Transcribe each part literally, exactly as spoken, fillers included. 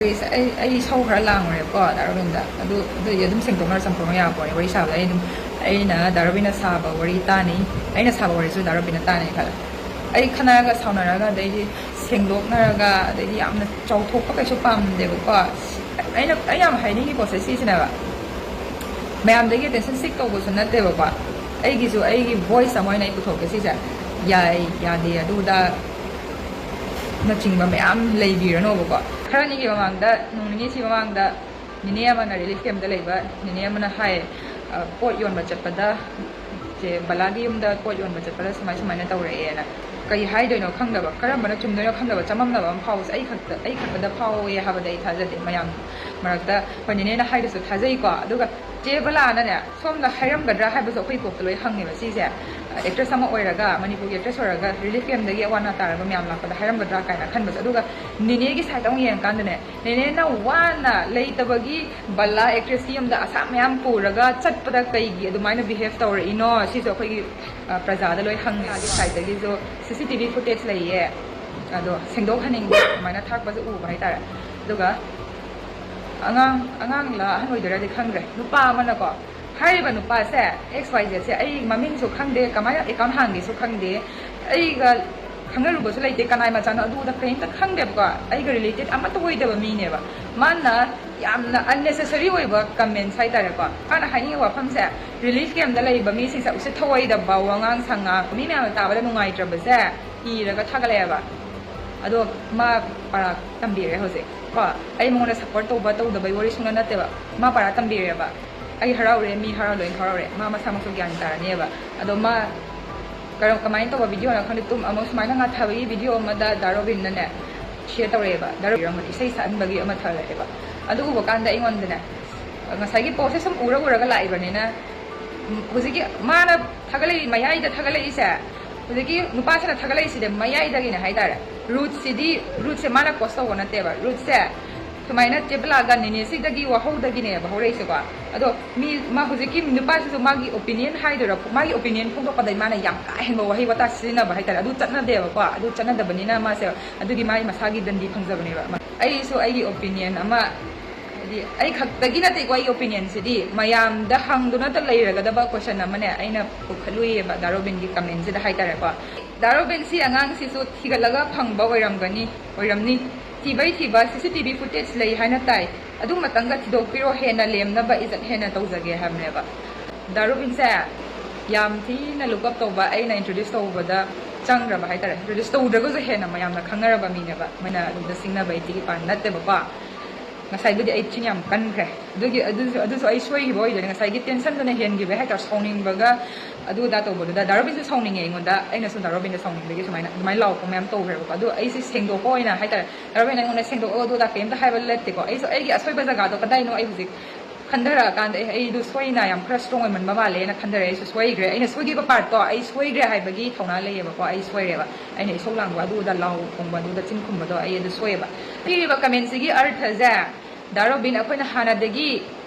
ꯑꯩ ꯑꯩ ꯏꯁꯧ ꯈꯔ ꯂꯥꯡꯉꯨꯔꯦꯀꯣ ꯗꯥ ꯔꯣꯕꯤꯟꯗ꯫ ꯑꯗꯨ ꯑꯗꯨꯗꯤ ꯑꯗꯨꯝ ꯁꯦꯡꯗꯣꯛꯅꯔ ꯆꯝꯊꯣꯛꯅ ꯌꯥꯄꯣꯠꯅꯤ꯫ ꯋꯥꯔꯤ ꯁꯥꯕꯗ ꯑꯩ ꯑꯗꯨꯝ, ꯑꯩꯅ ꯗꯥ ꯔꯣꯕꯤꯟꯅ ꯁꯥꯕ ꯋꯥꯔꯤ ꯇꯥꯅꯤ, ꯑꯩꯅ ꯁꯥꯕ ꯋꯥꯔꯤꯁꯨ ꯗꯥ ꯔꯣꯕꯤꯟꯅ ꯇꯥꯅꯤ ꯈꯜꯂꯦ꯫ ꯑꯩ ꯈꯠꯅꯔꯒ ꯁꯥꯎꯅꯔꯒ ꯑꯗꯩꯗꯤ ꯁꯦꯡꯗꯣꯛꯅꯔꯒ ꯑꯗꯩꯗꯤ ꯌꯥꯝꯅ ꯆꯥꯎꯊꯣꯛꯄ ꯀꯩꯁꯨ ꯄꯥꯝꯗꯦꯕꯀꯣ꯫ ꯑꯩꯅ ꯑꯩ ꯌꯥꯝ ꯍꯥꯏꯅꯤꯡꯉꯤ ꯄꯣꯠꯁꯦ ꯁꯤꯁꯤꯅꯦꯕ, ꯃꯌꯥꯝꯗꯒꯤ attention seek ꯇꯧꯕꯁꯨ ꯅꯠꯇꯦꯕꯀꯣ꯫ ꯑꯩꯒꯤꯁꯨ ꯑꯩꯒꯤ voice ꯑꯃ ꯑꯣꯏꯅ ꯑꯩ ꯄꯨꯊꯣꯛꯀꯦ ꯁꯤꯁꯦ꯫ ꯌꯥꯏ ꯌꯥꯗꯦ ꯑꯗꯨꯗ ꯅꯆꯤꯡꯕ ꯃꯌꯥꯝ ꯂꯩꯕꯤꯔꯅꯣꯕꯀꯣ꯫ ꯈꯔꯅꯤꯒꯤ ꯃꯃꯥꯡꯗ, ꯅꯣꯡ ꯅꯤꯅꯤꯁꯤ ꯃꯃꯥꯡꯗ ꯅꯤꯅꯦ ꯑꯃꯅ relief campꯇ ꯂꯩꯕ ꯅꯤꯅꯦ ꯑꯃꯅ ꯍꯥꯏ, ꯑ, ꯄꯣꯠ ꯌꯣꯟꯕ ꯆꯠꯄꯗ ꯆꯦ ꯕꯂꯥꯒꯤ ꯌꯨꯝꯗ ꯄꯣꯠ ꯌꯣꯟꯕ ꯆꯠꯄꯗ ꯁꯨꯃꯥꯏ ꯁꯨꯃꯥꯏꯅ ꯇꯧꯔꯛꯑꯦꯅ꯫ ꯀꯩ ꯍꯥꯏꯗꯣꯏꯅꯣ ꯈꯪꯗꯕ, ꯀꯔꯝꯕꯅ ꯆꯨꯝꯗꯣꯏꯅꯣ ꯈꯪꯗꯕ, ꯆꯃꯝꯅꯕ ꯑꯃ ꯐꯥꯎꯕꯁꯦ ꯑꯩ ꯈꯛꯇ, ꯑꯩ ꯈꯛꯇꯗ ꯐꯥꯎꯋꯦ ꯍꯥꯏꯕꯗ ꯑꯩ ꯊꯥꯖꯗꯦ꯫ ꯃꯌꯥꯝ ꯃꯔꯛꯇ ꯍꯣꯏ ꯅꯤꯅꯦꯅ ꯍꯥꯏꯗꯨꯁꯨ ꯊꯥꯖꯩꯀꯣ꯫ ꯑꯗꯨꯒ ꯆꯦ ꯕꯂꯥꯅꯅꯦ ꯁꯣꯝꯗ ꯍꯥꯏꯔꯝꯒꯗ꯭ꯔꯥ ꯍꯥꯏꯕꯁꯨ ꯑꯩꯈꯣꯏ ꯀꯣꯛꯇ ꯂꯣꯏ ꯍꯪꯉꯦꯕ ꯁꯤꯁꯦ꯫ Actress ꯑꯃ ꯑꯣꯏꯔꯒ, ꯃꯅꯤꯄꯨꯔꯒꯤ actress ꯑꯣꯏꯔꯒ relief campꯗꯒꯤ ꯑꯋꯥ ꯑꯅꯥ ꯇꯥꯔꯕ ꯃꯌꯥꯝ ꯂꯥꯛꯄꯗ ꯍꯥꯏꯔꯝꯒꯗ꯭ꯔꯥ ꯀꯥꯏꯅ ꯈꯟꯕꯁꯦ꯫ ꯑꯗꯨꯒ ꯅꯤꯅꯦꯒꯤ sideꯇ ꯑꯃꯨꯛ ꯌꯦꯡꯉꯀꯥꯟꯗꯅꯦ, ꯅꯦꯅꯦꯅ ꯋꯥꯅ ꯂꯩꯇꯕꯒꯤ ꯕꯂꯥ actressꯀꯤ ꯌꯨꯝꯗ ꯑꯁꯥ ꯃꯌꯥꯝ ꯄꯨꯔꯒ ꯆꯠꯄꯗ ꯀꯩꯒꯤ ꯑꯗꯨꯃꯥꯏꯅ behave ꯇꯧꯔꯛꯏꯅꯣ? ꯁꯤꯁꯨ ꯑꯩꯈꯣꯏꯒꯤ, ꯑ, ꯄ꯭ꯔꯖꯥꯗ ꯂꯣꯏ ꯍꯪꯉꯦ꯫ ꯃꯥꯒꯤ sideꯇꯒꯤꯁꯨ CCTV footage ꯂꯩꯌꯦ, ꯑꯗꯣ ꯁꯦꯡꯗꯣꯛꯍꯟꯅꯤꯡꯕ ꯑꯗꯨꯃꯥꯏꯅ ꯊꯥꯛꯄꯁꯨ ꯎꯕ ꯍꯥꯏꯇꯥꯔꯦ꯫ ꯑꯗꯨꯒ ꯑꯉꯥꯡ, ꯑꯉꯥꯡꯂ ꯑꯍꯟ ꯑꯣꯏꯗꯣꯏꯔꯗꯤ ꯈꯪꯗ꯭ꯔꯦ, ꯅꯨꯄꯥ ꯑꯃꯅꯀꯣ, ꯍꯥꯏꯔꯤꯕ ꯅꯨꯄꯥꯁꯦ, XYZꯁꯦ, ꯑꯩ ꯃꯃꯤꯡꯁꯨ ꯈꯪꯗꯦ, ꯀꯃꯥꯏꯅ account ꯍꯥꯡꯒꯦꯁꯨ ꯈꯪꯗꯦ, ꯑꯩꯒ ꯈꯪꯅꯔꯨꯕꯁꯨ ꯂꯩꯇꯦ, ꯀꯅꯥꯏ ꯃꯆꯥꯅꯣ ꯑꯗꯨꯗ ꯀꯔꯤꯝꯇ ꯈꯪꯗꯦꯕꯀꯣ, ꯑꯩꯒ related ꯑꯃꯠꯇ ꯑꯣꯏꯗꯕ ꯃꯤꯅꯦꯕ꯫ ꯃꯥꯅ ꯌꯥꯝꯅ unnecessary ꯑꯣꯏꯕ comments ꯍꯥꯏꯇꯥꯔꯦꯀꯣ꯫ ꯃꯥꯅ ꯍꯥꯏꯅꯤꯡꯉꯤꯕ ꯋꯥꯐꯝꯁꯦ, relief campꯇ ꯂꯩꯕ ꯃꯤꯁꯤꯡꯁꯦ ꯎꯁꯤꯠ ꯊꯑꯣꯏꯗꯕ ꯋꯥꯉꯥꯡ ꯁꯉꯥꯡ, ꯃꯤ ꯃꯌꯥꯝꯅ ꯇꯥꯕꯗ ꯅꯨꯡꯉꯥꯏꯇ꯭ꯔꯕꯁꯦ ꯏꯔꯒ ꯊꯥꯒꯠꯂꯛꯑꯦꯕ꯫ ꯑꯗꯣ ꯃꯥ ꯄꯔꯥ ꯇꯝꯕꯤꯔꯦ ꯍꯧꯖꯤꯛ ꯀꯣ꯫ ꯑꯩ ꯃꯉꯣꯟꯗ support ꯇꯧꯕ ꯇꯧꯗꯕꯩ ꯋꯥꯔꯤ ꯁꯨꯡꯅ ꯅꯠꯇꯦꯕ, ꯃꯥ ꯄꯔꯥ ꯇꯝꯕꯤꯔꯦꯕ꯫ ꯑꯩ ꯍꯔꯥꯎꯔꯦ, ꯃꯤ ꯍꯔꯥꯎ ꯂꯣꯏꯅ ꯍꯔꯥꯎꯔꯦ, ꯃꯥ ꯃꯁꯥꯃꯛꯁꯨ ꯒ꯭ꯌꯥꯟ ꯇꯥꯔꯅꯦꯕ꯫ ꯑꯗꯣ ꯃꯥ ꯀꯔꯝ, ꯀꯃꯥꯏꯅ ꯇꯧꯕ videoꯅꯣ ꯈꯪꯗꯦ, ꯇꯨꯝ ꯑꯃꯨꯛ ꯁꯨꯃꯥꯏꯅ ꯉꯥꯊꯕꯒꯤ video ꯑꯃꯗ ꯗꯥ ꯔꯣꯕꯤꯟꯅꯅꯦ share ꯇꯧꯔꯛꯑꯦꯕ꯫ ꯗꯥ ꯔꯣꯕꯤꯟ ꯏꯁꯩ ꯁꯛꯍꯟꯕꯒꯤ ꯑꯃ ꯊꯥꯒꯠꯂꯛꯑꯦꯕ꯫ ꯑꯗꯨ ꯎꯕ ꯀꯥꯟꯗ ꯑꯩꯉꯣꯟꯗꯅꯦ, ꯉꯁꯥꯏꯒꯤ postꯁꯦ ꯁꯨꯝ ꯎꯔ ꯎꯔꯒ ꯂꯥꯛꯏꯕꯅꯤꯅ, ꯎꯝ, ꯍꯧꯖꯤꯛꯀꯤ ꯃꯥꯅ ꯊꯥꯒꯠꯂꯛꯏ, ꯃꯌꯥꯏꯗ ꯊꯥꯒꯠꯂꯛꯏꯁꯦ, ꯍꯧꯖꯤꯛꯀꯤ ꯅꯨꯄꯥꯁꯤꯅ ꯊꯥꯒꯠꯂꯛꯏꯁꯤꯗꯤ ꯃꯌꯥꯏꯗꯒꯤꯅꯦ ꯍꯥꯏꯇꯥꯔꯦ꯫ Rootꯁꯤꯗꯤ, rootꯁꯦ ꯃꯥꯅ cause ꯇꯧꯕ ꯅꯠꯇꯦꯕ, rootꯁꯦ ꯁꯨꯃꯥꯏꯅ ꯆꯦꯕꯂꯥꯒ ꯅꯦꯅꯦꯁꯤꯗꯒꯤ ꯋꯥꯍꯧꯗꯒꯤꯅꯦꯕ ꯍꯧꯔꯛꯏꯁꯦꯀꯣ꯫ ꯑꯗꯣ ꯃꯤ ꯃꯥ ꯍꯧꯖꯤꯛꯀꯤ ꯅꯨꯄꯥꯁꯤꯁꯨ ꯃꯥꯒꯤ ꯑꯣꯄꯤꯅꯤꯌꯟ ꯍꯥꯏꯗꯣꯏꯔꯥ, ꯃꯥꯒꯤ ꯑꯣꯄꯤꯅꯤꯌꯟ ꯐꯣꯡꯗꯣꯛꯄꯗ ꯃꯥꯅ ꯌꯥꯝ ꯀꯥ ꯍꯦꯟꯕ ꯋꯥꯍꯩ ꯋꯥꯇꯥ ꯁꯤꯖꯤꯟꯅꯕ ꯍꯥꯏꯇꯥꯔꯦ, ꯑꯗꯨ ꯆꯠꯅꯗꯦꯕꯀꯣ꯫ ꯑꯗꯨ ꯆꯠꯅꯗꯕꯅꯤꯅ ꯃꯥꯁꯦ ꯑꯗꯨꯒꯤ ꯃꯥꯒꯤ ꯃꯁꯥꯒꯤ ꯗꯟꯗꯤ ꯐꯪꯖꯕꯅꯦꯕ꯫ ꯑꯩꯁꯨ ꯑꯩꯒꯤ ꯑꯣꯄꯤꯅꯤꯌꯟ ꯑꯃ, ꯍꯥꯏꯗꯤ ꯑꯩ ꯈꯛꯇꯒꯤ ꯅꯠꯇꯦꯀꯣ ꯑꯩꯒꯤ ꯑꯣꯄꯤꯅꯤꯌꯟꯁꯤꯗꯤ, ꯃꯌꯥꯝꯗ ꯍꯪꯗꯨꯅꯇ ꯂꯩꯔꯒꯗꯕ ꯀꯣꯏꯁꯟ ꯑꯃꯅꯦ ꯑꯩꯅ ꯄꯨꯈꯠꯂꯨꯏꯌꯦꯕ ꯗꯥ ꯔꯣꯕꯤꯟꯒꯤ ꯀꯃꯦꯟꯁꯤꯗ ꯍꯥꯏꯇꯥꯔꯦꯀꯣ꯫ ꯗꯥ ꯔꯣꯕꯤꯟ ꯁꯤ ꯑꯉꯥꯡꯁꯤꯁꯨ ꯊꯤꯒꯠꯂꯒ ꯐꯪꯕ ꯑꯣꯏꯔꯝꯒꯅꯤ, ꯑꯣꯏꯔꯝꯅꯤ꯫ ꯊꯤꯕꯩ ꯊꯤꯕ ꯁꯤ ꯁꯤ ꯇꯤ ꯚꯤ ꯐꯨꯇꯦꯖ ꯂꯩ ꯍꯥꯏꯅ ꯇꯥꯏ, ꯑꯗꯨꯃꯇꯪꯒ ꯊꯤꯗꯣꯛꯄꯤꯔꯣ, ꯍꯦꯟꯅ ꯂꯦꯝꯅꯕ ꯏꯖꯠ ꯍꯦꯟꯅ ꯇꯧꯖꯒꯦ ꯍꯥꯏꯕꯅꯦꯕ꯫ ꯗꯥ ꯔꯣꯕꯤꯟꯁꯦ ꯌꯥꯝ ꯊꯤꯅ ꯂꯨꯛ ꯑꯞ ꯇꯧꯕ, ꯑꯩꯅ ꯏꯟꯇ꯭ꯔꯣꯗ꯭ꯌꯨꯁ ꯇꯧꯕꯗ ꯆꯪꯈ꯭ꯔꯕ ꯍꯥꯏꯇꯥꯔꯦ, ꯏꯟꯇ꯭ꯔꯣꯗ꯭ꯌꯨꯁ ꯇꯧꯗ꯭ꯔꯒꯁꯨ ꯍꯦꯟꯅ ꯃꯌꯥꯝꯅ ꯈꯪꯅꯔꯕ ꯃꯤꯅꯦꯕ꯫ ꯃꯣꯏꯅ ꯑꯗꯨꯗ ꯁꯤꯡꯅꯕ ꯑꯩ ꯇꯤꯒꯤ ꯄꯥꯟ ꯅꯠꯇꯦꯕꯀꯣ꯫ ꯉꯁꯥꯏꯕꯨꯗꯤ ꯑꯩ ꯆꯤꯟ ꯌꯥꯝ ꯀꯟꯈ꯭ꯔꯦ, ꯑꯗꯨꯒꯤ ꯑꯗꯨꯁꯨ ꯑꯗꯨꯁꯨ ꯑꯩ ꯁꯣꯏꯈꯤꯕ ꯑꯣꯏꯗꯣꯏꯅꯦ꯫ ꯉꯁꯥꯏꯒꯤ ꯇꯦꯟꯁꯟꯗꯨꯅ ꯍꯦꯟꯈꯤꯕꯩ ꯍꯥꯏꯇꯥꯔꯦ, ꯁꯥꯎꯅꯤꯡꯕꯒ ꯑꯗꯨ ꯑꯗꯥ ꯇꯧꯕꯗꯨꯗ ꯗꯥ ꯔꯣꯕꯤꯟꯁꯨ ꯁꯥꯎꯅꯤꯡꯉꯦ ꯑꯩꯉꯣꯟꯗ, ꯑꯩꯅꯁꯨ ꯗꯥ ꯔꯣꯕꯤꯟꯗ ꯁꯥꯎꯅꯤꯡꯕꯒꯤ ꯁꯨꯃꯥꯏꯅ ꯑꯗꯨꯃꯥꯏꯅ ꯂꯥꯎꯕ ꯃꯌꯥꯝ ꯇꯧꯈ꯭ꯔꯦꯕꯀꯣ꯫ ꯑꯗꯣ ꯑꯩꯁꯦ ꯁꯦꯡꯗꯣꯛꯄ ꯑꯣꯏꯅ ꯍꯥꯏꯇꯥꯔꯦ, ꯗꯥ ꯔꯣꯕꯤꯟ ꯑꯩꯉꯣꯟꯗ ꯁꯦꯡꯗꯣꯛꯑꯣ ꯑꯗꯨ ꯑꯗꯥ ꯀꯩꯝꯇ ꯍꯥꯏꯕ ꯂꯩꯇꯦꯀꯣ꯫ ꯑꯩꯁꯨ ꯑꯩꯒꯤ ꯑꯁꯣꯏꯕ ꯖꯒꯥꯗꯣ ꯀꯗꯥꯏꯅꯣ ꯑꯩ ꯍꯧꯖꯤꯛ ꯈꯟꯊꯔꯛꯑꯀꯥꯟꯗ ꯑꯦ ꯑꯩꯗꯣ ꯁꯣꯏꯅ ꯌꯥꯝ ꯈꯔ ꯁ꯭ꯇꯔꯣꯡ ꯑꯣꯏꯃꯟꯕ ꯃꯥꯜꯂꯦꯅ ꯈꯟꯊꯔꯛꯑꯦ꯫ ꯑꯩꯁꯨ ꯁꯣꯏꯈ꯭ꯔꯦ, ꯑꯩꯅ ꯁꯣꯏꯈꯤꯕ ꯄꯥꯔꯠꯇꯣ ꯑꯩ ꯁꯣꯏꯈ꯭ꯔꯦ ꯍꯥꯏꯕꯒꯤ ꯊꯧꯅꯥ ꯂꯩꯌꯦꯕꯀꯣ꯫ ꯑꯩ ꯁꯣꯏꯔꯦꯕ, ꯑꯩꯅ ꯏꯁꯧ ꯂꯥꯡꯕ ꯑꯗꯨꯗ ꯂꯥꯎ ꯈꯣꯡꯕ ꯑꯗꯨꯗ ꯆꯤꯟ ꯈꯨꯝꯕꯗꯣ ꯑꯩ ꯑꯗꯨ ꯁꯣꯏꯌꯦꯕ꯫ ꯄꯤꯔꯤꯕ ꯀꯃꯦꯟꯁꯤꯒꯤ ꯑꯔꯊꯁꯦ ꯗꯥ ꯔꯣꯕꯤꯟ ꯑꯩꯈꯣꯏꯅ ꯍꯥꯟꯅꯗꯒꯤ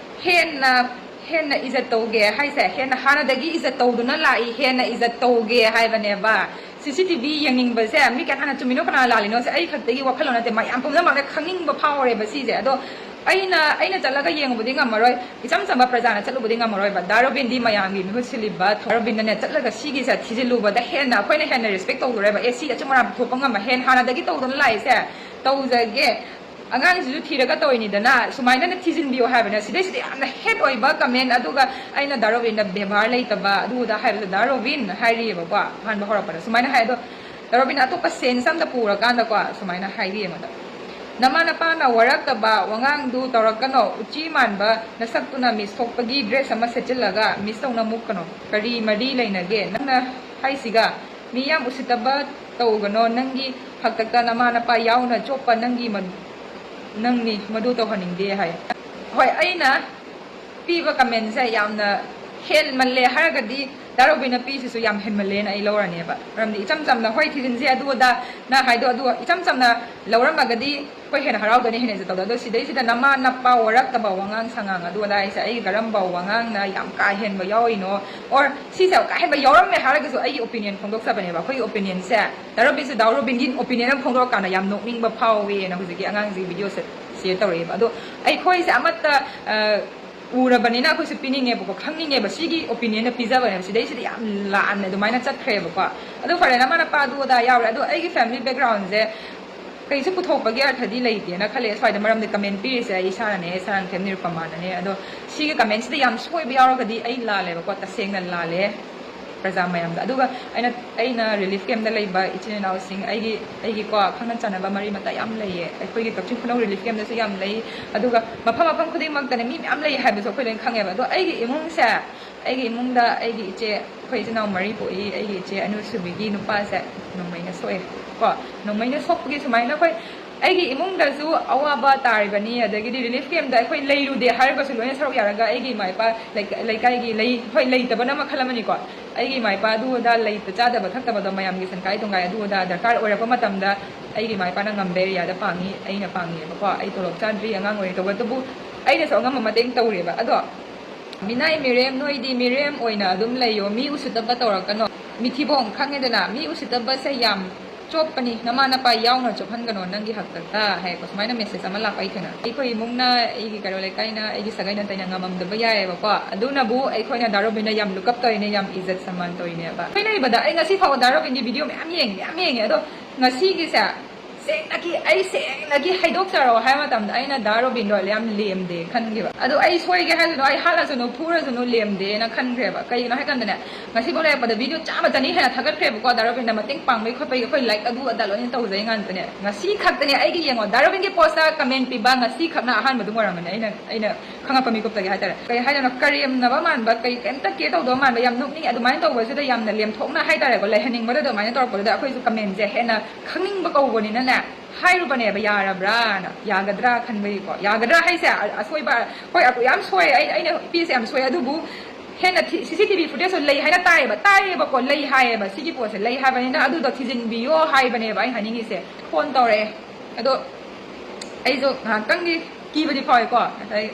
ꯍꯦꯟꯅ ꯍꯦꯟꯅ ꯏꯖꯠ ꯇꯧꯒꯦ ꯍꯥꯏꯁꯦ, ꯍꯦꯟꯅ ꯍꯥꯟꯅꯗꯒꯤ ꯏꯖꯠ ꯇꯧꯗꯨꯅ ꯂꯥꯛꯏ, ꯍꯦꯟꯅ ꯏꯖꯠ ꯇꯧꯒꯦ ꯍꯥꯏꯕꯅꯦꯕ꯫ ꯁꯤ ꯁꯤ ꯇꯤ ꯚꯤ ꯌꯦꯡꯅꯤꯡꯕꯁꯦ ꯃꯤ ꯀꯅꯥꯅ ꯆꯨꯝꯃꯤꯅꯣ ꯀꯅꯥꯅ ꯂꯥꯜꯂꯤꯅꯣꯁꯦ ꯑꯩ ꯈꯛꯇꯒꯤ ꯋꯥꯈꯜꯂꯣꯟ ꯅꯠꯇꯦ, ꯃꯌꯥꯝ ꯄꯨꯝꯅꯃꯛꯅ ꯈꯪꯅꯤꯡꯕ ꯐꯥꯎꯔꯦꯕ ꯁꯤꯁꯦ꯫ ꯑꯗꯣ ꯑꯩꯅ ꯑꯩꯅ ꯆꯠꯂꯒ ꯌꯦꯡꯉꯨꯕꯗꯤ ꯉꯝꯃꯔꯣꯏ, ꯏꯆꯝ ꯆꯝꯕ ꯄ꯭ꯔꯖꯥꯅ ꯆꯠꯂꯨꯕꯗꯤ ꯉꯝꯃꯔꯣꯏꯕ꯫ ꯗꯥ ꯔꯣꯕꯤꯟꯗꯤ ꯃꯌꯥꯝꯒꯤ ꯃꯤꯍꯨꯠ ꯁꯤꯜꯂꯤꯕ ꯗꯥ ꯔꯣꯕꯤꯟꯅꯅꯦ ꯆꯠꯂꯒ ꯁꯤꯒꯤꯁꯦ ꯊꯤꯖꯤꯜꯂꯨꯕꯗ ꯍꯦꯟꯅ ꯑꯩꯈꯣꯏꯅ ꯍꯦꯟꯅ ꯔꯦꯁꯄꯦꯛ ꯇꯧꯗꯣꯔꯦꯕ꯫ ꯑꯦ ꯁꯤ ꯑꯆꯨꯝ ꯑꯔꯥꯟ ꯄꯨꯊꯣꯛꯄ ꯉꯝꯕ ꯍꯦꯟ ꯍꯥꯟꯅꯗꯒꯤ ꯇꯧꯗꯨꯅ ꯂꯥꯛꯏꯁꯦ ꯇꯧꯖꯒꯦ꯫ ꯑꯉꯥꯡꯁꯤꯁꯨ ꯊꯤꯔꯒ ꯇꯧꯔꯤꯅꯤꯗꯅ, ꯁꯨꯃꯥꯏꯅꯅ ꯊꯤꯖꯤꯟꯕꯤꯌꯣ ꯍꯥꯏꯕꯅꯦ꯫ ꯁꯤꯗꯩꯁꯤꯗ ꯌꯥꯝꯅ ꯍꯦꯠ ꯑꯣꯏꯕ ꯀꯃꯦꯟ, ꯑꯗꯨꯒ ꯑꯩꯅ ꯗꯥ ꯔꯣꯕꯤꯟꯗ ꯕꯦꯕꯥꯔ ꯂꯩꯇꯕ ꯑꯗꯨ ꯑꯗꯥ ꯍꯥꯏꯕꯗ ꯗꯥ ꯔꯣꯕꯤꯟ ꯍꯥꯏꯔꯤꯑꯕꯀꯣ ꯑꯍꯥꯟꯕ ꯍꯧꯔꯛꯄꯗ꯫ ꯁꯨꯃꯥꯏꯅ ꯍꯥꯏ, ꯑꯗꯣ ꯗꯥ ꯔꯣꯕꯤꯟ ꯑꯇꯣꯞꯄ ꯁꯦꯟꯁ ꯑꯝꯗ ꯄꯨꯔꯀꯥꯟꯗꯀꯣ ꯁꯨꯃꯥꯏꯅ ꯍꯥꯏꯔꯤ ꯑꯩꯉꯣꯟꯗ, "ꯅꯃꯥ ꯅꯄꯥꯅ ꯋꯥꯔꯛꯇꯕ ꯋꯥꯉꯥꯡꯗꯨ ꯇꯧꯔꯛꯀꯅꯣ, ꯎꯆꯤ ꯃꯥꯟꯕ ꯅꯁꯛꯇꯨꯅ ꯃꯤꯁ ꯊꯣꯛꯄꯒꯤ ꯗ꯭ꯔꯦꯁ ꯑꯃ ꯁꯦꯠꯆꯤꯜꯂꯒ ꯃꯤꯁ ꯇꯧꯅ ꯃꯨꯛꯀꯅꯣ꯫ ꯀꯔꯤ ꯃꯔꯤ ꯂꯩꯅꯒꯦ ꯅꯪꯅ ꯍꯥꯏꯁꯤꯒ? ꯃꯤ ꯌꯥꯝ ꯎꯁꯤꯠꯇꯕ ꯇꯧꯒꯅꯣ, ꯅꯪꯒꯤ ꯍꯥꯛꯇꯛꯇ ꯅꯃꯥ ꯅꯄꯥ ꯌꯥꯎꯅ ꯆꯣꯞꯄ ꯅꯪꯒꯤ ꯃ-, ꯅꯪꯅꯤ, ꯃꯗꯨ ꯇꯧꯍꯟꯅꯤꯡꯗꯦ" ꯍꯥꯏ꯫ ꯍꯣꯏ, ꯑꯩꯅ ꯄꯤꯕ ꯀꯃꯦꯟꯁꯦ ꯌꯥꯝꯅ ꯍꯦꯟꯃꯜꯂꯦ ꯍꯥꯏꯔꯒꯗꯤ ꯗꯥ ꯔꯣꯕꯤꯟꯅ ꯄꯤꯁꯤꯁꯨ ꯌꯥꯝ ꯍꯦꯟꯃꯜꯂꯦꯅ ꯑꯩ ꯂꯧꯔꯅꯦꯕ꯫ ꯃꯔꯝꯗꯤ ꯏꯆꯝ ꯆꯝꯅ, "ꯍꯣꯏ, ꯊꯤꯖꯤꯟꯁꯤ" ꯑꯗꯨ ꯑꯗꯥ ꯅ ꯍꯥꯏꯗꯣ ꯑꯗꯨ ꯏꯆꯝ ꯆꯝꯅ ꯂꯧꯔꯝꯃꯒꯗꯤ ꯑꯩꯈꯣꯏ ꯍꯦꯟꯅ ꯍꯔꯥꯎꯗꯣꯏꯅꯦ, ꯍꯦꯟꯅ ꯏꯖꯠ ꯇꯧꯗꯣꯏꯅꯦ꯫ ꯑꯗꯣ ꯁꯤꯗꯩꯁꯤꯗ ꯅꯃꯥ ꯅꯄꯥ ꯋꯥꯔꯛꯇꯕ ꯋꯥꯉꯥꯡ ꯁꯉꯥꯡ ꯑꯗꯨ ꯑꯗꯥ ꯍꯥꯏꯁꯦ ꯑꯩꯒꯤ ꯀꯔꯝꯕ ꯋꯥꯉꯥꯡꯅ ꯌꯥꯝ ꯀꯥ ꯍꯦꯟꯕ ꯌꯥꯎꯔꯤꯅꯣ, or ꯁꯤꯁꯦ ꯀꯥ ꯍꯦꯟꯕ ꯌꯥꯎꯔꯝꯃꯦ ꯍꯥꯏꯔꯒꯁꯨ ꯑꯩꯒꯤ opinion ꯐꯣꯡꯗꯣꯛꯆꯕꯅꯦꯕ꯫ ꯑꯩꯈꯣꯏꯒꯤ opinionꯁꯦ, ꯗꯥ ꯔꯣꯕꯤꯟꯁꯦ ꯗꯥ ꯔꯣꯕꯤꯟꯒꯤ opinion ꯑꯃ ꯐꯣꯡꯗꯣꯔꯛꯀꯥꯟꯗ ꯌꯥꯝ ꯅꯣꯛꯅꯤꯡꯕ ꯐꯥꯎꯋꯦꯅ ꯍꯧꯖꯤꯛꯀꯤ ꯑꯉꯥꯡꯁꯤꯒꯤ videoꯁꯦ share ꯇꯧꯔꯛꯑꯦꯕ꯫ ꯑꯗꯣ ꯑꯩꯈꯣꯏꯁꯦ ꯑꯃꯠꯇ, ꯑ, ꯎꯔꯕꯅꯤꯅ ꯑꯩꯈꯣꯏꯁꯨ ꯄꯤꯅꯤꯡꯉꯦꯕꯀꯣ, ꯈꯪꯅꯤꯡꯉꯦꯕ꯫ ꯁꯤꯒꯤ opinionꯅ ꯄꯤꯖꯕꯅꯦꯕ꯫ ꯁꯤꯗꯩꯁꯤꯗ ꯌꯥꯝ ꯂꯥꯟꯅ ꯑꯗꯨꯃꯥꯏꯅ ꯆꯠꯈ꯭ꯔꯦꯕꯀꯣ꯫ ꯑꯗꯣ ꯐꯔꯦ, ꯅꯃꯥ ꯅꯄꯥ ꯑꯗꯨ ꯑꯗꯥ ꯌꯥꯎꯔꯦ꯫ ꯑꯗꯣ ꯑꯩꯒꯤ family backgroundꯁꯦ ꯀꯩꯁꯨ ꯄꯨꯊꯣꯛꯄꯒꯤ ꯑꯔꯊꯗꯤ ꯂꯩꯇꯦꯅ ꯈꯜꯂꯦ꯫ ꯁ꯭ꯋꯥꯏꯗ ꯃꯔꯝꯗꯤ comment ꯄꯤꯔꯤꯁꯦ ꯑꯩ ꯏꯁꯥꯅꯅꯦ, ꯁꯅꯥꯅꯤꯊꯦꯝ ꯅꯤꯔꯨꯄꯃꯥꯅꯅꯦ꯫ ꯑꯗꯣ ꯁꯤꯒꯤ commentꯁꯤꯗ ꯌꯥꯝ ꯁꯣꯏꯕ ꯌꯥꯎꯔꯒꯗꯤ ꯑꯩ ꯂꯥꯜꯂꯦꯕꯀꯣ, ꯇꯁꯦꯡꯅ ꯂꯥꯜꯂꯦ ꯄ꯭ꯔꯖꯥ ꯃꯌꯥꯝꯗ꯫ ꯑꯗꯨꯒ ꯑꯩꯅ, ꯑꯩꯅ relief campꯇ ꯂꯩꯕ ꯏꯆꯤꯟ ꯏꯅꯥꯎꯁꯤꯡ, ꯑꯩꯒꯤ, ꯑꯩꯒꯤꯀꯣ ꯈꯪꯅ ꯆꯥꯟꯅꯕ ꯃꯔꯤ ꯃꯇꯥ ꯌꯥꯝ ꯂꯩꯌꯦ꯫ ꯑꯩꯈꯣꯏꯒꯤ ꯀꯛꯆꯤꯡ ꯈꯨꯅꯧ relief campꯇꯁꯨ ꯌꯥꯝ ꯂꯩ꯫ ꯑꯗꯨꯒ ꯃꯐꯝ, ꯃꯐꯝ ꯈꯨꯗꯤꯡꯃꯛꯇꯅꯦ ꯃꯤ ꯃꯌꯥꯝ ꯂꯩ ꯍꯥꯏꯕꯁꯨ ꯑꯩꯈꯣꯏ ꯂꯣꯏꯅ ꯈꯪꯉꯦꯕ꯫ ꯑꯗꯣ ꯑꯩꯒꯤ ꯏꯃꯨꯡꯁꯦ, ꯑꯩꯒꯤ ꯏꯃꯨꯡꯗ ꯑꯩꯒꯤ ꯏꯆꯦ, ꯑꯩꯈꯣꯏ ꯏꯆꯤꯟ ꯏꯅꯥꯎ ꯃꯔꯤ ꯄꯣꯛꯏ꯫ ꯑꯩꯒꯤ ꯏꯆꯦ ꯑꯅꯤꯁꯨꯕꯤꯒꯤ ꯅꯨꯄꯥꯁꯦ ꯅꯣꯡꯃꯩꯅ ꯁꯣꯛꯑꯦ ꯀꯣ꯫ ꯅꯣꯡꯃꯩꯅ ꯁꯣꯛꯄꯒꯤ ꯁꯨꯃꯥꯏꯅ ꯑꯩꯈꯣꯏ, ꯑꯩꯒꯤ ꯏꯃꯨꯡꯗꯁꯨ ꯑꯋꯥꯕ ꯇꯥꯔꯤꯕꯅꯤ꯫ ꯑꯗꯒꯤꯗꯤ relief campꯇ ꯑꯩꯈꯣꯏ ꯂꯩꯔꯨꯗꯦ ꯍꯥꯏꯔꯒꯁꯨ ꯂꯣꯏꯅ ꯁꯔꯨꯛ ꯌꯥꯔꯒ ꯑꯩꯒꯤ ꯏꯃꯥ ꯏꯄꯥ ꯂꯩꯀ-, ꯂꯩꯀꯥꯏꯒꯤ ꯂꯩ-, ꯍꯣꯏ, ꯂꯩꯇꯕꯅ ꯃꯈꯜ ꯑꯃꯅꯤꯀꯣ꯫ ꯑꯩꯒꯤ ꯏꯃꯥ ꯏꯄꯥ ꯑꯗꯨ ꯑꯗꯥ ꯂꯩꯇ, ꯆꯥꯗꯕ ꯊꯛꯇꯕꯗꯣ ꯃꯌꯥꯝꯒꯤ ꯁꯟꯀꯥꯏ ꯇꯨꯡꯒꯥꯏ ꯑꯗꯨ ꯑꯗꯥ ꯗꯔꯀꯥꯔ ꯑꯣꯏꯔꯛꯄ ꯃꯇꯝꯗ ꯑꯩꯒꯤ ꯏꯃꯥ ꯏꯄꯥꯅ ꯉꯝꯕ areaꯗ ꯄꯥꯡꯉꯤ, ꯑꯩꯅ ꯄꯥꯡꯉꯦꯕꯀꯣ꯫ ꯑꯩ ꯇꯣꯂꯣꯞ ꯆꯥꯗ꯭ꯔꯤ, ꯑꯉꯥꯡ ꯑꯣꯏꯔꯤ ꯇꯧꯕꯇꯕꯨ ꯑꯩꯅꯁꯨ ꯑꯉꯝꯕ ꯃꯇꯦꯡ ꯇꯧꯔꯦꯕ꯫ ꯑꯗꯣ ꯃꯤꯅꯥꯏ ꯃꯤꯔꯦꯝ, ꯅꯣꯏꯗꯤ ꯃꯤꯔꯦꯝ ꯑꯣꯏꯅ ꯑꯗꯨꯝ ꯂꯩꯌꯣ, ꯃꯤ ꯎꯁꯤꯠꯇꯕ ꯇꯧꯔꯛꯀꯅꯣ꯫ ꯃꯤꯊꯤꯕꯣꯡ ꯈꯪꯉꯦꯗꯅ, ꯃꯤ ꯎꯁꯤꯠꯇꯕꯁꯦ ꯌꯥꯝ ꯆꯣꯞꯄꯅꯤ, ꯅꯃꯥ ꯅꯄꯥ ꯌꯥꯎꯅ ꯆꯣꯞꯍꯟꯒꯅꯣ ꯅꯪꯒꯤ ꯍꯥꯛꯇꯛꯇ ꯍꯥꯏꯀꯣ꯫ ꯁꯨꯃꯥꯏꯅ message ꯑꯃ ꯂꯥꯛꯄ ꯑꯩ ꯊꯦꯡꯅ꯫ ꯑꯩꯈꯣꯏ ꯏꯃꯨꯡꯅ, ꯑꯩꯒꯤ ꯀꯩꯔꯣꯜ ꯂꯩꯀꯥꯏꯅ, ꯑꯩꯒꯤ ꯁꯥꯒꯩ ꯅꯥꯇꯩꯅ ꯉꯝꯃꯝꯗꯕ ꯌꯥꯏꯑꯕꯀꯣ꯫ ꯑꯗꯨꯅꯕꯨ ꯑꯩꯈꯣꯏꯅ ꯗꯥ ꯔꯣꯕꯤꯟꯗ ꯌꯥꯝ look up ꯇꯧꯔꯤꯅꯦ, ꯌꯥꯝ ꯏꯖꯠ ꯁꯟꯃꯥꯟ ꯇꯧꯔꯤꯅꯦꯕ꯫ ꯑꯩꯈꯣꯏ ꯂꯩꯕꯗ ꯑꯩ ꯉꯁꯤ ꯐꯥꯎꯕ ꯗꯥ ꯔꯣꯕꯤꯟꯒꯤ video ꯃꯌꯥꯝ ꯌꯦꯡꯉꯦ, ꯃꯌꯥꯝ ꯌꯦꯡꯉꯦ꯫ ꯑꯗꯣ ꯉꯁꯤꯒꯤꯁꯦ ꯁꯦꯡꯅꯒꯤ, ꯑꯩ ꯁꯦꯡꯅꯒꯤ ꯍꯥꯏꯗꯣꯛꯆꯔꯛꯑꯣ ꯍꯥꯏꯕ ꯃꯇꯝꯗ ꯑꯩꯅ ꯗꯥ ꯔꯣꯕꯤꯟꯗꯣ ꯌꯥꯝ ꯂꯦꯝꯗꯦ ꯈꯟꯈꯤꯕ꯫ ꯑꯗꯣ ꯑꯩ ꯁꯣꯏꯒꯦ ꯍꯥꯏꯁꯅꯨ, ꯑꯩ ꯍꯥꯠꯂꯁꯅꯨ, ꯐꯨꯔꯁꯅꯨ, ꯂꯦꯝꯗꯦꯅ ꯈꯟꯈ꯭ꯔꯦꯕ꯫ ꯀꯩꯒꯤꯅꯣ ꯍꯥꯏ ꯀꯥꯟꯗꯅꯦ, ꯉꯁꯤꯐꯥꯎ ꯂꯩꯔꯛꯄꯗ video ꯆꯥꯝꯃ ꯆꯅꯤ ꯍꯦꯟꯅ ꯊꯥꯒꯠꯈ꯭ꯔꯦꯕꯀꯣ ꯗꯥ ꯔꯣꯕꯤꯟꯗ ꯃꯇꯦꯡ ꯄꯥꯡꯕꯒꯤ ꯈꯣꯠꯄꯒꯤ꯫ ꯑꯩꯈꯣꯏ like ꯑꯗꯨ ꯑꯗꯥ ꯂꯣꯏꯅ ꯇꯧꯖꯩ ꯉꯥꯛꯇꯅꯦ꯫ ꯉꯁꯤ ꯈꯛꯇꯅꯦ ꯑꯩꯒꯤ, ꯌꯦꯡꯉꯣ, ꯗꯥ ꯔꯣꯕꯤꯟꯒꯤ postꯇ comment ꯄꯤꯕ ꯉꯁꯤ ꯈꯛꯅ ꯑꯍꯥꯟꯕꯗꯨ ꯑꯣꯏꯔꯝꯒꯅꯤ ꯑꯩꯅ, ꯑꯩꯅ ꯈꯪꯉꯛꯄ ꯃꯤꯀꯨꯞꯇꯒꯤ ꯍꯥꯏꯇꯥꯔꯦ꯫ ꯀꯩ ꯍꯥꯏꯗꯣꯏꯅꯣ, ꯀꯔꯦꯝꯅꯕ ꯃꯥꯟꯕ, ꯀꯩ, ꯀꯩꯝꯇ care ꯇꯧꯗꯕ ꯃꯥꯟꯕ, ꯌꯥꯝ ꯅꯣꯛꯅꯤꯡꯉꯦ꯫ ꯑꯗꯨꯃꯥꯏꯅ ꯇꯧꯕꯁꯤꯗ ꯌꯥꯝꯅ ꯂꯦꯝꯊꯣꯛꯅ ꯍꯥꯏꯇꯥꯔꯦꯀꯣ, ꯂꯩꯍꯟꯅꯤꯡꯕꯗ ꯑꯗꯨꯃꯥꯏꯅ ꯇꯧꯔꯛꯄꯗꯨꯗ ꯑꯩꯈꯣꯏꯁꯨ commentꯁꯦ ꯍꯦꯟꯅ ꯈꯪꯅꯤꯡꯕ ꯀꯧꯕꯅꯤꯅꯅꯦ, ꯍꯥꯏꯔꯨꯕꯅꯦꯕ, ꯌꯥꯔꯕ꯭ꯔꯥꯅ꯫ ꯌꯥꯒꯗ꯭ꯔꯥ ꯈꯟꯕꯒꯤꯀꯣ꯫ ꯌꯥꯒꯗ꯭ꯔꯥ ꯍꯥꯏꯁꯦ, ꯑ-, ꯑꯁꯣꯏꯕ, ꯍꯣꯏ, ꯑ-, ꯌꯥꯝ ꯁꯣꯏ, ꯑꯩ, ꯑꯩꯅ ꯄꯤꯁꯦ ꯌꯥꯝ ꯁꯣꯏ, ꯑꯗꯨꯕꯨ ꯍꯦꯟꯅ ꯊꯤ-, CCTV footageꯇꯣ ꯂꯩ ꯍꯥꯏꯅ ꯇꯥꯏꯌꯦꯕꯀꯣ, ꯂꯩ ꯍꯥꯏꯌꯦꯕ, ꯁꯤꯒꯤ ꯄꯣꯠꯁꯦ ꯂꯩ ꯍꯥꯏꯕꯅꯤꯅ ꯑꯗꯨꯗꯣ ꯊꯤꯖꯤꯟꯕꯤꯌꯣ ꯍꯥꯏꯕꯅꯦꯕ ꯑꯩ ꯍꯥꯏꯅꯤꯡꯉꯤꯁꯦ꯫ Phone ꯇꯧꯔꯛꯑꯦ꯫ ꯑꯗꯣ ꯑꯩꯁꯨ ꯉꯥꯏꯍꯥꯛꯇꯪꯗꯤ ꯀꯤꯕꯗꯤ ꯐꯥꯎꯋꯦꯀꯣ꯫ ꯉꯁꯥꯏ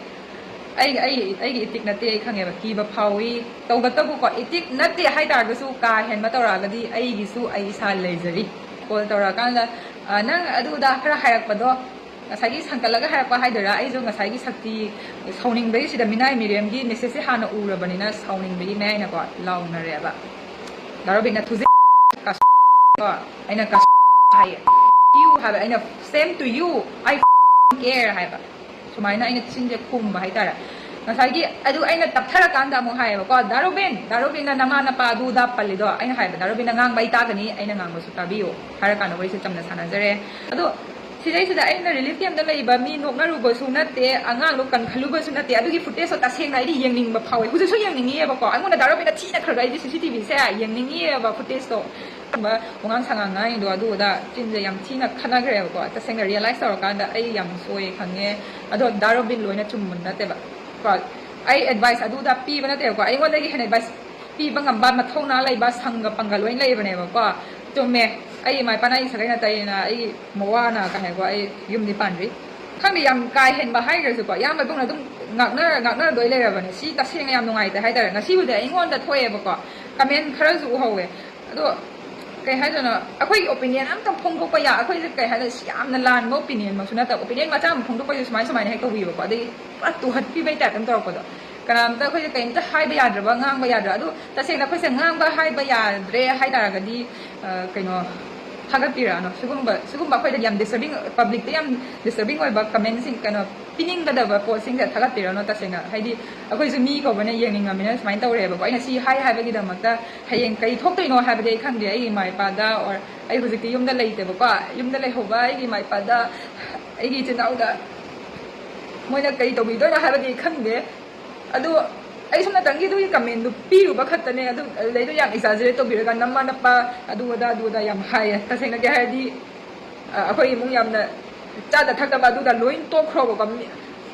ꯑꯩ ꯑꯩ ꯑꯩꯒꯤ ꯏꯇꯤꯛ ꯅꯠꯇꯦ, ꯑꯩ ꯈꯪꯉꯦꯕ꯫ ꯀꯤꯕ ꯐꯥꯎꯏ꯫ ꯇꯧꯕꯇꯕꯨꯀꯣ, ꯏꯇꯤꯛ ꯅꯠꯇꯦ ꯍꯥꯏꯇꯥꯔꯒꯁꯨ ꯀꯥ ꯍꯦꯟꯕ ꯇꯧꯔꯛꯑꯒꯗꯤ ꯑꯩꯒꯤꯁꯨ ꯑꯩ ꯏꯁꯥ ꯂꯩꯖꯔꯤ꯫ ꯀꯣꯜ ꯇꯧꯔꯛꯑꯀꯥꯟꯗ, "ꯑ, ꯅꯪ ꯑꯗꯨꯗ ꯈꯔ ꯍꯥꯏꯔꯛꯄꯗꯣ", ꯉꯁꯥꯏꯒꯤ ꯁꯪꯀꯠꯂꯒ ꯍꯥꯏꯔꯛꯄ ꯍꯥꯏꯗꯣꯏꯔꯥ, ꯑꯩꯁꯨ ꯉꯁꯥꯏꯒꯤ ꯁꯛꯇꯤ ꯁꯥꯎꯅꯤꯡꯕꯒꯤ ꯁꯤꯗ ꯃꯤꯅꯥꯏ ꯃꯤꯔꯦꯝꯒꯤ ꯃꯦꯁꯦꯖꯁꯦ ꯍꯥꯟꯅ ꯎꯔꯕꯅꯤꯅ ꯁꯥꯎꯅꯤꯡꯕꯒꯤ ꯃꯌꯥꯏꯅꯀꯣ ꯂꯥꯎꯅꯔꯦꯕ꯫ ꯗꯥ ꯔꯣꯕꯤꯟꯅ ꯊꯨꯖꯤꯛ ꯀꯣ, ꯑꯩꯅ ꯀ ꯍꯥꯏꯌꯦ꯫ "You" ꯍꯥꯏꯕ, ꯑꯩꯅ "Same to you, I care" ꯍꯥꯏꯕ꯫ ꯁꯨꯃꯥꯏꯅ ꯑꯩꯅ ꯆꯤꯟꯁꯦ ꯈꯨꯝꯕ ꯍꯥꯏꯇꯥꯔꯦ꯫ ꯉꯁꯥꯏꯒꯤ ꯑꯗꯨ ꯑꯩꯅ ꯇꯞꯊꯔꯀꯥꯟꯗ ꯑꯃꯨꯛ ꯍꯥꯏꯌꯦꯕꯀꯣ, "ꯗꯥ ꯔꯣꯕꯤꯟ, ꯗꯥ ꯔꯣꯕꯤꯟꯅ ꯅꯃꯥ ꯅꯄꯥ ꯑꯗꯨ ꯑꯗꯥ ꯄꯜꯂꯤꯗꯣ", ꯑꯩꯅ ꯍꯥꯏꯕ, "ꯗꯥ ꯔꯣꯕꯤꯟꯅ ꯉꯥꯡꯕ ꯑꯩ ꯇꯥꯒꯅꯤ, ꯑꯩꯅ ꯉꯥꯡꯕꯁꯨ ꯇꯥꯕꯤꯌꯨ" ꯍꯥꯏꯔꯀꯥꯟꯗ ꯋꯥꯔꯤꯁꯦ ꯆꯝꯅ ꯁꯥꯟꯅꯖꯔꯦ꯫ ꯑꯗꯣ ꯁꯤꯗꯩꯁꯤꯗ ꯑꯩꯅ ꯔꯤꯂꯤꯐ ꯀꯦꯝꯞꯇ ꯂꯩꯕ ꯃꯤ ꯅꯣꯛꯅꯔꯨꯕꯁꯨ ꯅꯠꯇꯦ, ꯑꯉꯥꯡꯗꯣ ꯀꯟꯈꯠꯂꯨꯕꯁꯨ ꯅꯠꯇꯦ꯫ ꯑꯗꯨꯒꯤ ꯐꯨꯇꯦꯖꯇꯣ ꯇꯁꯦꯡꯅ ꯑꯩꯗꯤ ꯌꯦꯡꯅꯤꯡꯕ ꯐꯥꯎꯋꯦ, ꯍꯧꯖꯤꯛꯁꯨ ꯌꯦꯡꯅꯤꯡꯉꯤꯑꯕꯀꯣ꯫ ꯑꯩꯉꯣꯟꯗ ꯗꯥ ꯔꯣꯕꯤꯟꯅ ꯊꯤꯅ ꯈꯔ ꯈꯔ ꯑꯩꯗꯤ ꯁꯤ ꯁꯤ ꯇꯤ ꯚꯤꯁꯦ ꯌꯦꯡꯅꯤꯡꯉꯤꯑꯕ, ꯐꯨꯇꯦꯖꯇꯣ꯫ ꯑꯗꯨꯒꯨꯝꯕ ꯋꯥꯉꯥꯡ ꯁꯉꯥꯡ ꯉꯥꯡꯉꯤꯗꯣ ꯑꯗꯨ ꯑꯗꯥ ꯆꯤꯟꯁꯦ ꯌꯥꯝ ꯊꯤꯅ ꯈꯠꯅꯈ꯭ꯔꯦꯕꯀꯣ꯫ ꯇꯁꯦꯡꯅ ꯔꯤꯌꯦꯂꯥꯏꯁ ꯇꯧꯔꯀꯥꯟꯗ ꯑꯩ ꯌꯥꯝ ꯁꯣꯏ ꯈꯪꯉꯦ꯫ ꯑꯗꯣ ꯗꯥ ꯔꯣꯕꯤꯟ ꯂꯣꯏꯅ ꯆꯨꯝꯕ ꯅꯠꯇꯦꯕ ꯀꯣ꯫ ꯑꯩ ꯑꯦꯗꯚꯥꯏꯁ ꯑꯗꯨꯗ ꯄꯤꯕ ꯅꯠꯇꯦꯕꯀꯣ꯫ ꯑꯩꯉꯣꯟꯗꯒꯤ ꯍꯦꯟꯅ ꯑꯦꯗꯚꯥꯏꯁ ꯄꯤꯕ ꯉꯝꯕ, ꯃꯊꯧꯅꯥ ꯂꯩꯕ ꯁꯪꯒ ꯄꯪꯒ ꯂꯣꯏ ꯂꯩꯕꯅꯦꯕꯀꯣ꯫ ꯆꯨꯝꯃꯦ, ꯑꯩ ꯏꯃꯥ ꯏꯄꯥꯅ ꯑꯩꯒꯤ ꯁꯥꯒꯩ ꯅꯥꯇꯩꯅ, ꯑꯩꯒꯤ ꯃꯋꯥꯅ ꯀꯩ ꯍꯥꯏꯀꯣ, ꯑꯩ ꯌꯨꯝꯗꯤ ꯄꯥꯟꯗ꯭ꯔꯤ꯫ ꯈꯪꯗꯦ, ꯌꯥꯝ ꯀꯥ ꯍꯦꯟꯕ ꯍꯥꯏꯈ꯭ꯔꯁꯨꯀꯣ, ꯏꯌꯥꯝꯕ ꯏꯕꯨꯡꯅ ꯑꯗꯨꯝ ꯉꯥꯛꯅ-, ꯉꯥꯛꯅꯗꯣꯏ ꯂꯩꯔꯕꯅꯦ꯫ ꯁꯤ ꯇꯁꯦꯡꯅ ꯌꯥꯝ ꯅꯨꯡꯉꯥꯏꯇꯦ ꯍꯥꯏꯇꯥꯔꯦ꯫ ꯉꯁꯤꯕꯨꯗꯤ ꯑꯩꯉꯣꯟꯗ ꯊꯣꯛꯑꯦꯕꯀꯣ, ꯀꯃꯦꯟ ꯈꯔꯁꯨ ꯎꯍꯧꯋꯦ꯫ ꯑꯗꯣ ꯀꯩ ꯍꯥꯏꯗꯣꯏꯅꯣ, ꯑꯩꯈꯣꯏꯒꯤ ꯑꯣꯄꯤꯅꯤꯌꯟ ꯑꯝꯇꯪ ꯐꯣꯡꯗꯣꯛꯄ ꯌꯥ-, ꯑꯩꯈꯣꯏꯁꯦ ꯀꯩ ꯍꯥꯏꯗꯣꯏꯅꯣ, ꯁꯤ ꯌꯥꯝꯅ ꯂꯥꯟꯕ ꯑꯣꯄꯤꯅꯤꯌꯟꯃꯛꯁꯨ ꯅꯠꯇꯕ, ꯑꯣꯄꯤꯅꯤꯌꯟ ꯃꯆꯥ ꯑꯃ ꯐꯣꯡꯗꯣꯛꯄꯁꯦ ꯁꯨꯃꯥꯏ ꯁꯨꯃꯥꯏꯅ ꯍꯦꯛ ꯇꯧꯕꯤꯕꯀꯣ, ꯑꯗꯒꯤ ꯄꯨꯔꯥ ꯇꯨꯍꯠꯄꯤꯕꯩ ꯇꯥꯏꯞ ꯑꯃ ꯇꯧꯔꯛꯄꯗꯣ꯫ ꯀꯅꯥꯝꯇ ꯑꯩꯈꯣꯏꯁꯦ ꯀꯩꯝꯇ ꯍꯥꯏꯕ ꯌꯥꯗ꯭ꯔꯕ, ꯉꯥꯡꯕ ꯌꯥꯗ꯭ꯔꯕ꯫ ꯑꯗꯨ ꯇꯁꯦꯡꯅ ꯑꯩꯈꯣꯏꯁꯦ ꯉꯥꯡꯕ ꯍꯥꯏꯕ ꯌꯥꯗ꯭ꯔꯦ ꯍꯥꯏ ꯇꯥꯔꯒꯗꯤ, ꯑ, ꯀꯩꯅꯣ, ꯊꯥꯒꯠꯄꯤꯔꯛꯑꯅꯣ꯫ ꯁꯤꯒꯨꯝꯕ, ꯁꯤꯒꯨꯝꯕ ꯑꯩꯈꯣꯏꯗ ꯌꯥꯝ ꯗꯤꯁꯇꯔꯕꯤꯡ, ꯄꯕ꯭ꯂꯤꯛꯇ ꯌꯥꯝ ꯗꯤꯁꯇꯔꯕꯤꯡ ꯑꯣꯏꯕ ꯀꯃꯦꯟꯁꯤꯡ, ꯀꯩꯅꯣ, ꯄꯤꯅꯤꯡꯒꯗꯕ ꯄꯣꯠꯁꯤꯡꯁꯦ ꯊꯥꯒꯠꯄꯤꯔꯛꯑꯅꯣ꯫ ꯇꯁꯦꯡꯅ ꯍꯥꯏꯗꯤ ꯑꯩꯈꯣꯏꯁꯨ ꯃꯤ ꯀꯧꯕꯅ ꯌꯦꯡꯅꯤꯡꯉꯝꯃꯤꯅ ꯁꯨꯃꯥꯏꯅ ꯇꯧꯔꯦꯕꯀꯣ꯫ ꯑꯩꯅ ꯁꯤ ꯍꯥꯏ ꯍꯥꯏꯕꯒꯤꯗꯃꯛꯇ ꯍꯌꯦꯡ ꯀꯩ ꯊꯣꯛꯇꯣꯏꯅꯣ ꯍꯥꯏꯕꯗꯤ ꯑꯩ ꯈꯪꯗꯦ꯫ ꯑꯩꯒꯤ ꯏꯃꯥ ꯏꯄꯥꯗ, or ꯑꯩ ꯍꯧꯖꯤꯛꯇꯤ ꯌꯨꯝꯗ ꯂꯩꯇꯦꯕꯀꯣ꯫ ꯌꯨꯝꯗ ꯂꯩꯍꯧꯕ ꯑꯩꯒꯤ ꯏꯃꯥ ꯏꯄꯥꯗ, ꯑꯩꯒꯤ ꯏꯆꯤꯟ ꯏꯅꯥꯎꯗ ꯃꯣꯏꯅ ꯀꯩ ꯇꯧꯕꯤꯗꯣꯏꯅꯣ ꯍꯥꯏꯕꯗꯤ ꯑꯩ ꯈꯪꯗꯦ꯫ ꯑꯗꯨ ꯑꯩ ꯁꯣꯝ ꯅꯥꯀꯟꯒꯤ ꯑꯗꯨꯒꯤ ꯀꯃꯦꯟꯗꯨ ꯄꯤꯔꯨꯕ ꯈꯛꯇꯅꯦ꯫ ꯑꯗꯨ ꯑꯗꯨꯗꯩꯗꯣ ꯌꯥꯝ ꯑꯦꯛꯖꯥꯖꯔꯦꯠ ꯇꯧꯕꯤꯔꯒ ꯅꯃꯥ ꯅꯄꯥ ꯑꯗꯨ ꯑꯗꯥ ꯑꯗꯨ ꯑꯗꯥ ꯌꯥꯝ ꯍꯥꯏꯌꯦ꯫ ꯇꯁꯦꯡꯅ ꯀꯩ ꯍꯥꯏꯔꯗꯤ, ꯑ, ꯑꯩꯈꯣꯏ ꯏꯃꯨꯡ ꯌꯥꯝꯅ ꯆꯥꯗ ꯊꯛꯇꯕ ꯑꯗꯨꯗ ꯂꯣꯏ ꯇꯣꯛꯈ꯭ꯔꯣꯕꯀꯣ꯫ ꯃꯤ-,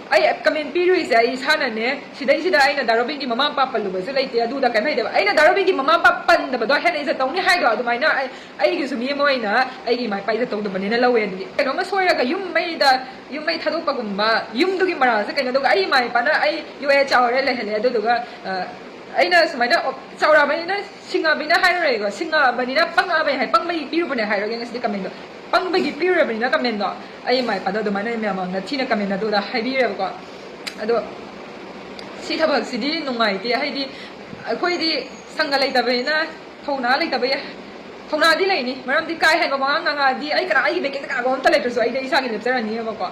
ꯑꯩ ꯀꯃꯦꯟ ꯄꯤꯔꯨꯏꯁꯦ ꯑꯩ ꯏꯁꯥꯅꯅꯦ꯫ ꯁꯤꯗꯩꯁꯤꯗ ꯑꯩꯅ ꯗꯥ ꯔꯣꯕꯤꯟꯒꯤ ꯃꯃꯥ ꯃꯄꯥ ꯄꯜꯂꯨꯕꯁꯨ ꯂꯩꯇꯦ, ꯑꯗꯨꯗ ꯀꯩꯝ ꯍꯩꯇꯦꯕ꯫ ꯑꯩꯅ ꯗꯥ ꯔꯣꯕꯤꯟꯒꯤ ꯃꯃꯥ ꯃꯄꯥ ꯄꯟꯗꯕꯗꯣ ꯍꯦꯟꯅ ꯏꯖꯠ ꯇꯧꯅꯤ ꯍꯥꯏꯗꯣ ꯑꯗꯨꯃꯥꯏꯅ ꯑꯩ, ꯑꯩꯒꯤꯁꯨ ꯃꯤ ꯑꯃ ꯑꯣꯏꯅ ꯑꯩꯒꯤ ꯏꯃꯥ ꯏꯄꯥ ꯏꯖꯠ ꯇꯧꯗꯕꯅꯤꯅ ꯂꯧꯋꯦ꯫ ꯑꯗꯨꯗꯤ ꯀꯩꯅꯣꯝꯃ ꯁꯣꯏꯔꯒ ꯌꯨꯝ ꯃꯩꯗ, ꯌꯨꯝ ꯃꯩ ꯊꯥꯗꯣꯛꯄꯒꯨꯝꯕ, ꯌꯨꯝꯗꯨꯒꯤ ꯃꯔꯥꯜꯁꯦ ꯀꯩꯅꯣ? ꯑꯗꯨꯒ ꯑꯩ ꯏꯃꯥ ꯏꯄꯥꯅ ꯑꯩ ꯌꯣꯛꯑꯦ ꯆꯥꯎꯔꯦ ꯂꯩꯍꯜꯂꯦ, ꯑꯗꯨꯗꯨꯒ ꯑ, ꯑꯩꯅ ꯁꯨꯃꯥꯏꯅ ꯆꯥꯎꯔꯛꯑꯕꯅꯤꯅ, ꯁꯤꯡꯉꯛꯑꯕꯅꯤꯅ ꯍꯥꯏꯔꯔꯣꯏꯀꯣ, ꯁꯤꯡꯉꯛꯑꯕꯅꯤꯅ ꯄꯪꯉꯛꯑꯕꯅꯤ ꯍꯥꯏ, ꯄꯪꯕꯒꯤ ꯄꯤꯔꯨꯕꯅꯦ ꯍꯥꯏꯔꯒꯦ ꯉꯁꯤꯗꯤ ꯀꯃꯦꯟꯗꯣ꯫ ꯄꯪꯕꯒꯤ ꯄꯤꯔꯨꯔꯕꯅꯤꯅ ꯀꯃꯦꯟꯗꯣ ꯑꯩ ꯏꯃꯥ ꯏꯄꯥꯗꯣ ꯑꯗꯨꯃꯥꯏꯅ ꯃꯌꯥꯝ ꯃꯃꯥꯡꯗ ꯊꯤꯅ ꯀꯃꯦꯟ ꯑꯗꯨꯗ ꯍꯥꯏꯕꯤꯔꯦꯕꯀꯣ꯫ ꯑꯗꯣ ꯁꯤ ꯊꯕꯛꯁꯤꯗꯤ ꯅꯨꯡꯉꯥꯏꯇꯦ, ꯍꯥꯏꯗꯤ ꯑꯩꯈꯣꯏꯗꯤ ꯁꯪꯒ ꯂꯩꯇꯕꯅꯤꯅ, ꯊꯧꯅꯥ ꯂꯩꯇꯕ ꯌꯥꯏ꯫ ꯊꯧꯅꯥꯗꯤ ꯂꯩꯅꯤ, ꯃꯔꯝꯗꯤ ꯀꯥ ꯍꯦꯟꯕ ꯋꯥꯉꯥꯡ ꯉꯥꯡꯉꯛꯑꯗꯤ ꯑꯩ ꯀꯅꯥ, ꯑꯩꯒꯤ ꯕꯦꯛꯀꯤꯗ ꯀꯅꯥꯒꯨꯝꯕ ꯑꯝꯇ ꯂꯩꯇ꯭ꯔꯁꯨ ꯑꯩꯗꯤ ꯏꯁꯥꯒꯤ ꯂꯦꯞꯆꯔꯅꯤꯕꯀꯣ꯫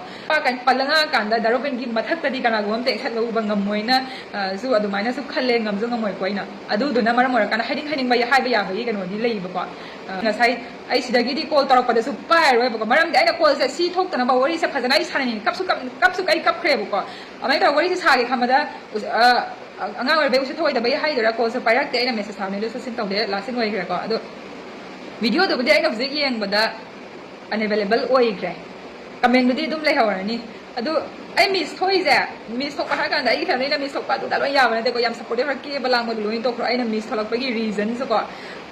ꯄꯜꯂꯉꯥꯡꯉꯀꯥꯟꯗ ꯗꯥ ꯔꯣꯕꯤꯟꯒꯤ ꯃꯊꯛꯇꯗꯤ ꯀꯅꯥꯒꯨꯝꯕ ꯑꯝꯇ ꯏꯟꯁꯠꯂꯨꯕ ꯉꯝꯃꯣꯏꯅ, ꯑ, ꯁꯨ ꯑꯗꯨꯃꯥꯏꯅꯁꯨ ꯈꯜꯂꯦ, ꯉꯝꯁꯨ ꯉꯝꯃꯣꯏꯀꯣ ꯑꯩꯅ꯫ ꯑꯗꯨꯗꯨꯅ ꯃꯔꯝ ꯑꯣꯏꯔꯀꯥꯟꯗ ꯍꯥꯏꯅꯤꯡ ꯍꯥꯏꯅꯤꯡꯕ ꯍꯥꯏꯕ ꯌꯥꯕꯒꯤ ꯀꯩꯅꯣꯗꯤ ꯂꯩꯕꯀꯣ꯫ ꯑ, ꯉꯁꯥꯏ ꯑꯩ ꯁꯤꯗꯒꯤꯗꯤ ꯀꯣꯜ ꯇꯧꯔꯛꯄꯗꯁꯨ ꯄꯥꯏꯔꯣꯏꯕꯀꯣ, ꯃꯔꯝꯗꯤ ꯑꯩꯅ ꯀꯣꯜꯁꯦ ꯁꯤ ꯊꯣꯛꯇꯅꯕ ꯋꯥꯔꯤꯁꯦ ꯐꯖꯅ ꯑꯩ ꯁꯥꯟꯅꯅꯤꯡꯉꯤ꯫ ꯀꯞꯁꯨ ꯀꯞ-, ꯀꯞꯁꯨ ꯑꯩ ꯀꯞꯈ꯭ꯔꯦꯕꯀꯣ꯫ ꯑꯗꯨꯃꯥꯏꯅ ꯇꯧꯔꯒ ꯋꯥꯔꯤꯁꯦ ꯁꯥꯒꯦ ꯈꯟꯕꯗ, ꯑ, ꯑꯉꯥꯡ ꯑꯣꯏꯔꯤꯕꯩ ꯎꯁꯤꯠ ꯊꯧꯑꯣꯏꯗꯕꯩ ꯍꯥꯏꯗꯣꯏꯔꯥ, ꯀꯣꯜꯁꯦ ꯄꯥꯏꯔꯛꯇꯦ, ꯑꯩꯅ ꯃꯦꯁꯦꯖ ꯊꯥꯕꯅꯦ, ꯑꯗꯨꯁꯨ ꯁꯤꯟ ꯇꯧꯗꯦ, ꯂꯥꯁ ꯁꯤꯟ ꯑꯣꯏꯈ꯭ꯔꯦꯀꯣ꯫ ꯑꯗꯣ ꯚꯤꯗꯤꯑꯣꯗꯨꯕꯨꯗꯤ ꯑꯩꯅ ꯍꯧꯖꯤꯛ ꯌꯦꯡꯕꯗ ꯑꯟꯑꯦꯕꯦꯂꯦꯕꯜ ꯑꯣꯏꯈ꯭ꯔꯦ, ꯀꯃꯦꯟꯗꯨꯗꯤ ꯑꯗꯨꯝ ꯂꯩꯍꯧꯔꯅꯤ꯫ ꯑꯗꯨ ꯑꯩ ꯃꯤꯁ ꯊꯣꯛꯏꯁꯦ, ꯃꯤꯁ ꯊꯣꯛꯄ ꯍꯥꯏꯔ ꯀꯥꯟꯗ ꯑꯩꯒꯤ ꯐꯦꯃꯤꯂꯤꯅ ꯃꯤꯁ ꯊꯣꯛꯄ ꯑꯗꯨꯗ ꯂꯣꯏ ꯌꯥꯕ ꯅꯠꯇꯦꯀꯣ꯫ ꯌꯥꯝ ꯁꯞꯄꯣꯔꯇꯤꯞ ꯑꯣꯏꯔ ꯀꯦꯕ ꯂꯥꯡꯕꯗꯨ ꯂꯣꯏ ꯇꯣꯛꯈ꯭ꯔꯣ꯫ ꯑꯩꯅ ꯃꯤꯁ ꯊꯣꯛꯂꯛꯄꯒꯤ ꯔꯤꯖꯟꯁꯨꯀꯣ,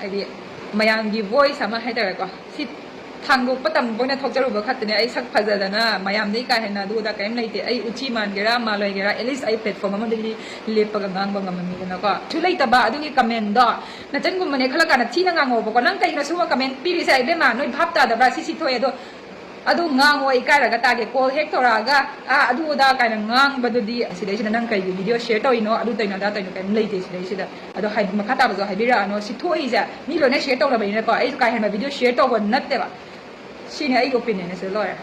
ꯍꯥꯏꯗꯤ ꯃꯌꯥꯝꯒꯤ ꯚꯣꯏꯁ ꯑꯃ ꯍꯥꯏꯇꯥꯔꯦꯀꯣ, ꯁꯤ ꯊꯥꯡꯗꯣꯛꯄ ꯇꯝꯕ ꯑꯣꯏꯅ ꯊꯣꯛꯆꯔꯨꯕ ꯈꯛꯇꯅꯦ꯫ ꯑꯩ ꯁꯛ ꯐꯖꯗꯅ ꯃꯌꯥꯝꯗꯒꯤ ꯀꯥ ꯍꯦꯟꯅ ꯑꯗꯨ ꯑꯗꯥ ꯀꯔꯤꯝ ꯂꯩꯇꯦ꯫ ꯑꯩ ꯎꯆꯤ ꯃꯥꯟꯒꯦꯔꯥ ꯃꯥꯜꯂꯣꯏꯒꯦꯔꯥ, ꯑꯦꯠꯂꯤꯁ ꯑꯩ ꯄ꯭ꯂꯦꯠꯐꯣꯔꯝ ꯑꯃꯗꯗꯤ ꯂꯦꯞꯄꯒ ꯉꯥꯡꯕ ꯉꯝꯃꯅꯤꯗꯅꯀꯣ꯫ ꯁꯨ ꯂꯩꯇꯕ ꯑꯗꯨꯒꯤ ꯀꯃꯦꯟꯗꯣ ꯅꯆꯟꯒꯨꯝꯕꯅꯦ ꯈꯜꯂ ꯀꯥꯟꯗ ꯊꯤꯅ ꯉꯥꯡꯉꯣꯕꯀꯣ꯫ ꯅꯪ ꯀꯩꯒꯤꯅꯣ ꯁꯨꯝꯕ ꯀꯃꯦꯟ ꯄꯤꯔꯤꯁꯦ? ꯏꯕꯦꯝꯃ, ꯅꯣꯏ ꯚꯥꯞ ꯇꯥꯗꯕ꯭ꯔꯥ? ꯁꯤ ꯁꯤ ꯊꯣꯛꯑꯦ ꯑꯗꯣ, ꯑꯗꯨ ꯉꯥꯡꯉꯣ, ꯏꯀꯥꯏꯔꯒ ꯇꯥꯒꯦ꯫ ꯀꯣꯜ ꯍꯦꯛ ꯇꯧꯔꯛꯑꯒ ꯑꯥ ꯑꯗꯨ ꯑꯗꯥ ꯀꯥꯏꯅ ꯉꯥꯡꯕꯗꯨꯗꯤ ꯁꯤꯗꯩꯁꯤꯗ ꯅꯪ ꯀꯩꯒꯤ ꯚꯤꯗꯤꯑꯣ ꯁꯤꯌꯔ ꯇꯧꯔꯤꯅꯣ, ꯑꯗꯨ ꯇꯧꯔꯤꯅꯣ, ꯑꯗꯥ ꯇꯧꯔꯤꯅꯣ, ꯀꯩꯝ ꯂꯩꯇꯦ ꯁꯤꯗꯩꯁꯤꯗ꯫ ꯑꯗꯣ ꯍꯥꯏ-, ꯃꯈꯥ ꯇꯥꯕꯁꯨ ꯍꯥꯏꯕꯤꯔꯛꯑꯅꯣ꯫ ꯁꯤ ꯊꯣꯛꯏꯁꯦ ꯃꯤ ꯂꯣꯏꯅ ꯁꯤꯌꯔ ꯇꯧꯅꯕꯅꯤꯅꯀꯣ, ꯑꯩꯁꯨ ꯀꯥ ꯍꯦꯟꯕ ꯚꯤꯗꯤꯑꯣ ꯁꯤꯌꯔ ꯇꯧꯕ ꯅꯠꯇꯦꯕ꯫ ꯁꯤꯅꯤ ꯑꯩꯒꯤ ꯑꯣꯄꯤꯅꯤꯌꯟ ꯑꯁꯤ ꯂꯣꯏꯔꯦ꯫